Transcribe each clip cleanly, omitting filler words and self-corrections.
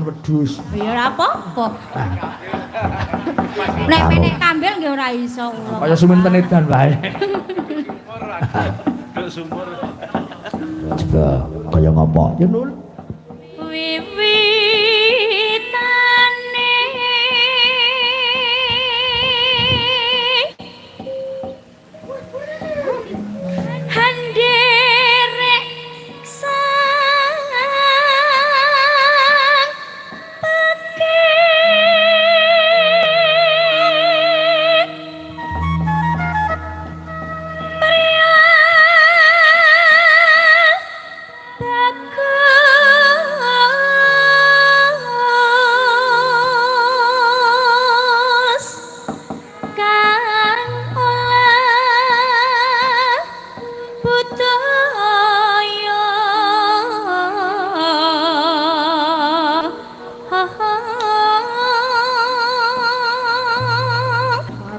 Wedhus. Ya ora apa-apa. Nek penek kambil nggih ora iso kula. Kaya suminten edan wae. Duk sumur. Coba kaya ngopo? Ya nul. Wiwitane handerek sang pake meriah bagus kang olah budaya.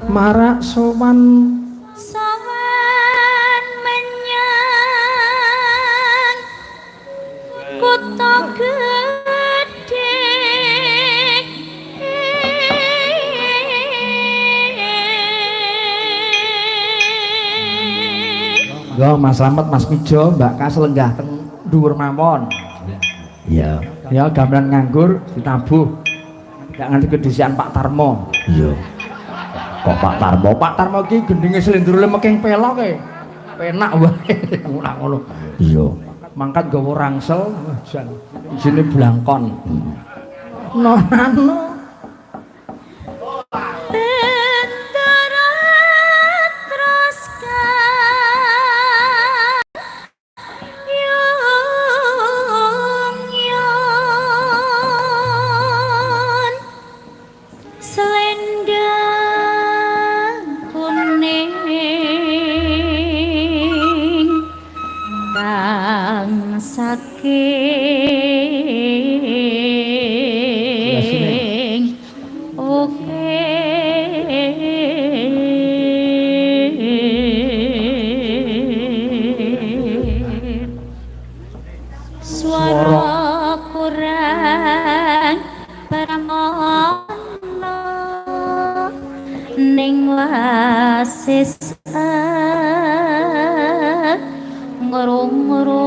Marak sowan Sowan menyang kutha gedhe. Yo Mas Slamet, Mas Mijo, Mbak Kas lenggah teng dhuwur mawon. Iya. Ya gamelan nganggur ditabuh. Ndak nganti kedisian Pak Tarmo. Iya. Kok Pak Tarmo? Pak Tarmo iki gendinge slendrule meking pelok e. Penak wae ngono. Iya. Mangkat gawa rangsel, wah jan. Isine blangkon. Nonano. Bendera terus kayung yon selendang kuning kang saking oke. Swara kurang pramana ning wasis ngrung-ngrung.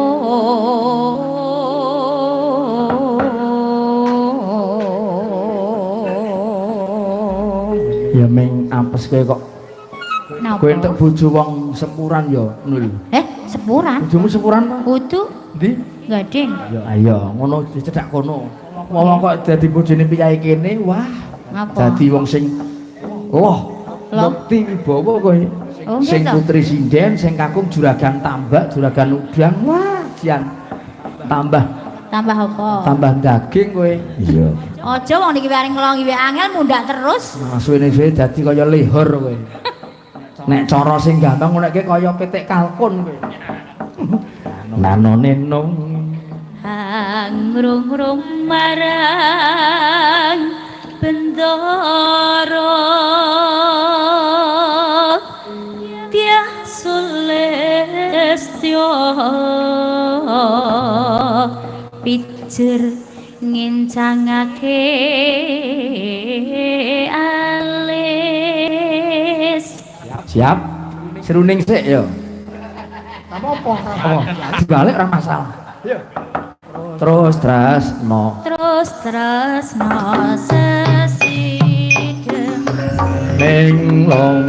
Ya ming apes kowe kok. Napa? Kowe entuk bojo wong sepuran ya, Nul. Eh, sepuran? Bojomu sepuran ta? Kudu Ndi? gading. Ya ayo, ngono dicedak kono. Wong kok dadi bojone piyayi kene, wah. Ngapa? Dadi wong sing loh, Loh. mekti wibawa kowe. Oh, Sing gitu. putri sinden, sing kakung juragan tambak, juragan udang, wah, jan tambah Tambah apa? tambah daging kowe. Iya. Aja wong niki areng ngelongi wae angel mundak terus. Nah, suwene-suwe dadi kaya lehor kowe. Nek cara sing gampang ngono iki kaya pitik kalkun kowe. Nanone nung Hangrung-rung marang bendara Tiah sulistya pijer ngincangake alis. Siap. Seruning sik ya. Apa? Dibalik ora masalah. Terus tresno Terus tresno sesidhem ning long.